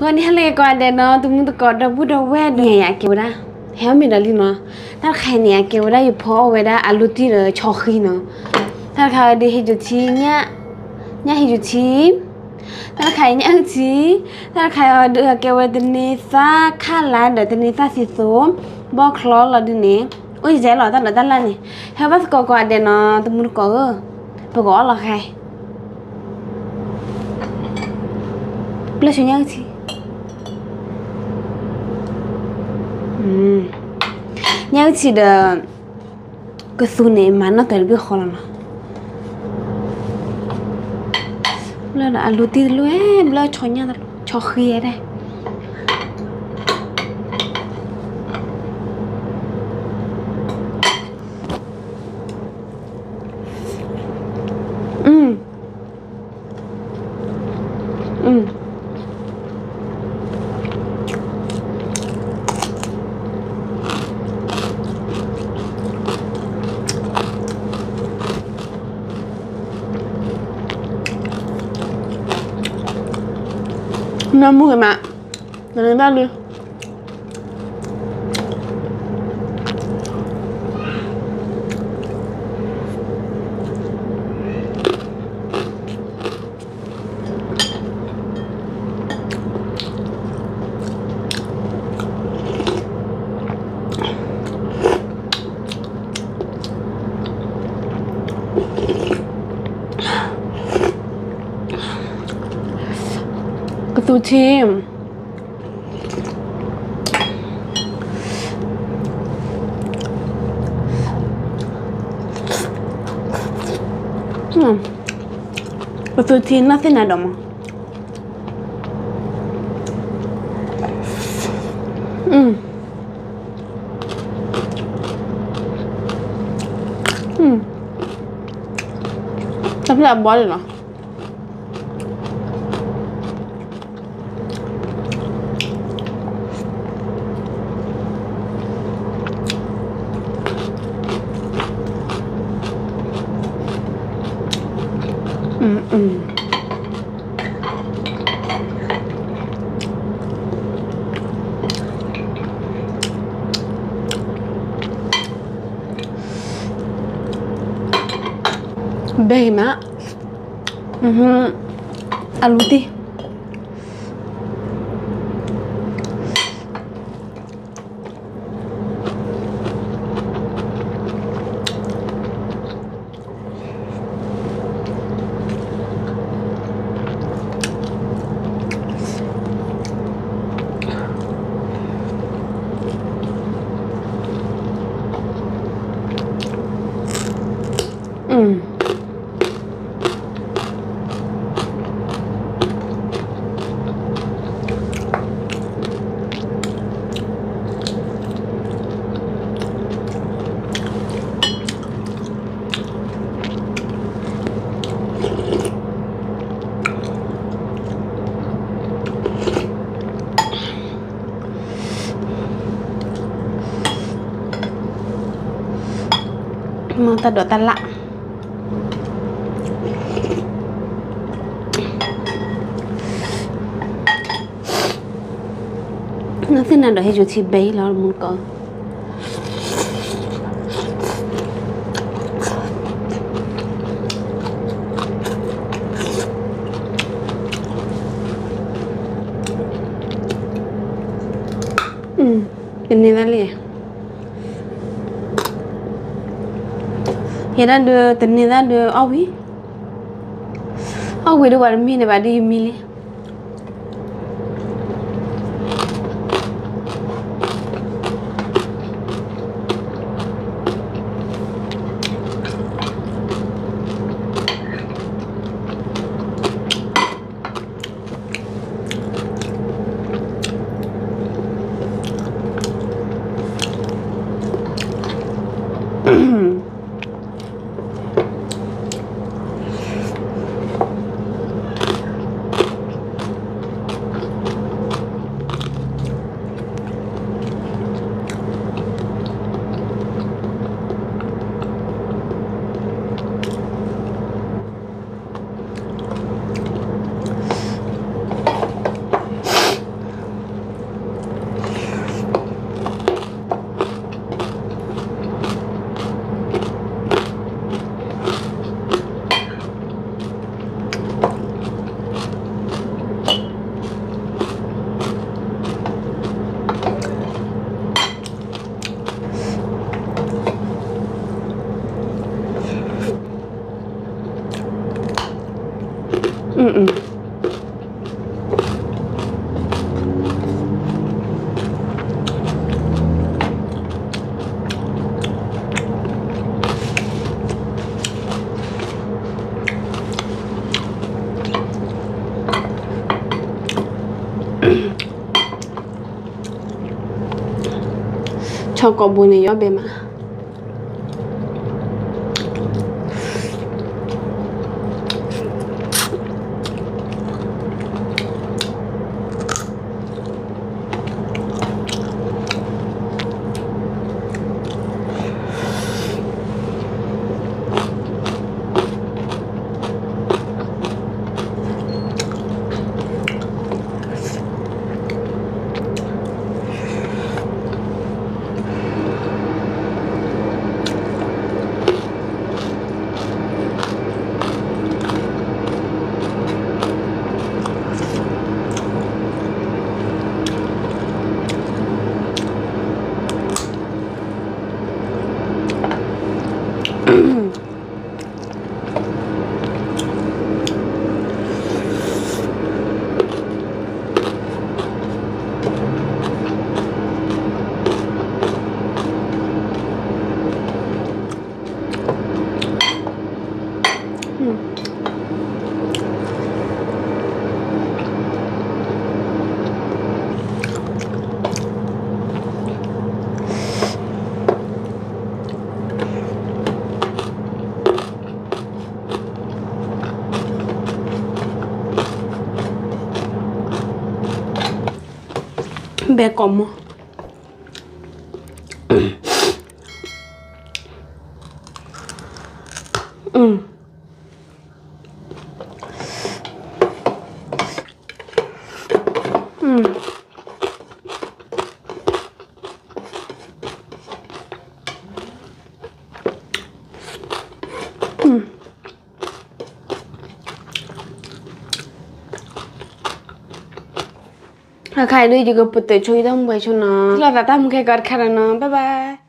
ဂီၤနံၤဟါလၢဂ့ၤကိးဂၤဒဲးနီၤ တံၤသကိးဒီပုၢ်ဒီဝဲၢ်ဒီး ယၤယကဲဝဲဒၣ် ဟဲအီၣ်မ့ၤဒီးလံနီၤ, တၢ်တခါအံၤန့ၣ် အကဲဝဲဒၣ်ယဖီအီၣ်ဝဲဒၣ်အလူတံၢ်ဒီးဆီဃံနီၤ, တၢ်တခါအံၤဒုးဟ့ၣ်ယိၤထံ ညၣ်ဟ့ၣ်ယိၤထံ တၢ်တခါအံၤညၣ်အုၣ်ထံ, တၢ်တခါအံၤဒုးကဲဝဲတန့ၤသၣ်ခၣ်လါဒီးတန့ၤသၣ်သံသိ, ဘီၣ်ချီလီၤဒုးန့ၣ်, အိၣ်ယဲလီၤတၢ်ဒီးတၢ်လၢ်န့ၣ်, ဟဲဘၣ်သကိးကိးဂၤဒဲးနီၤ တံၤသကိးဧၢ, ပကအီၣ်လီၤခါအံၤ ဘျၢၣ်ဆိညၣ်အုၣ်ထံ, ညၣ်အုၣ်ထံဒီး ကသူန့ၣ် မၤနီၣ်တၢၤတဘ့ၣ်ဃီလီၤနီၤ, ဘျၢၣ်ဒီးအလူတံၢ်တလိၣ်, ဘျၢၣ်ဆီညၣ်တလိၣ်, ဆီဃံဒဲး နမူဂ့ၤမး, နဘၣ်လၢ ကသူထံ, ကသူထံနီၢ်သ့ၣ်နၤဒီးမး, တၢ်ဖျၢၣ်အဘီလီၤနီၤ. ဘဲမး, အလူတံၢ် မ့ၢ်တၢ်ဒိးတၢ်လၢ်, နသ့ၣ်နၤဒီးဟ့ၣ်ယိၤထံဘဲအံၤလီၤမူကီး. တန့ၢ်သၣ်လံ, ယဲဒၣ်ဒုး တန့ၢ်သၣ်ဒုးအီၣ်ဝံၤ, အီၣ်ဝံၤဒုးပှၤတမံန့ၣ်ဘၣ်ဒ်ယမံလံ. ဆီကိးပူၤန့ၣ် ယီၢ်ဘဲမး ဘဲကိးမီၤ အခါအံၤဒုး ယကပတုာ်ဆိယတၢ်မူဝဲဆိနီၤ, လီၤသးတၢ်မူခဲကီးတခါဒီးနီၤ, bye bye.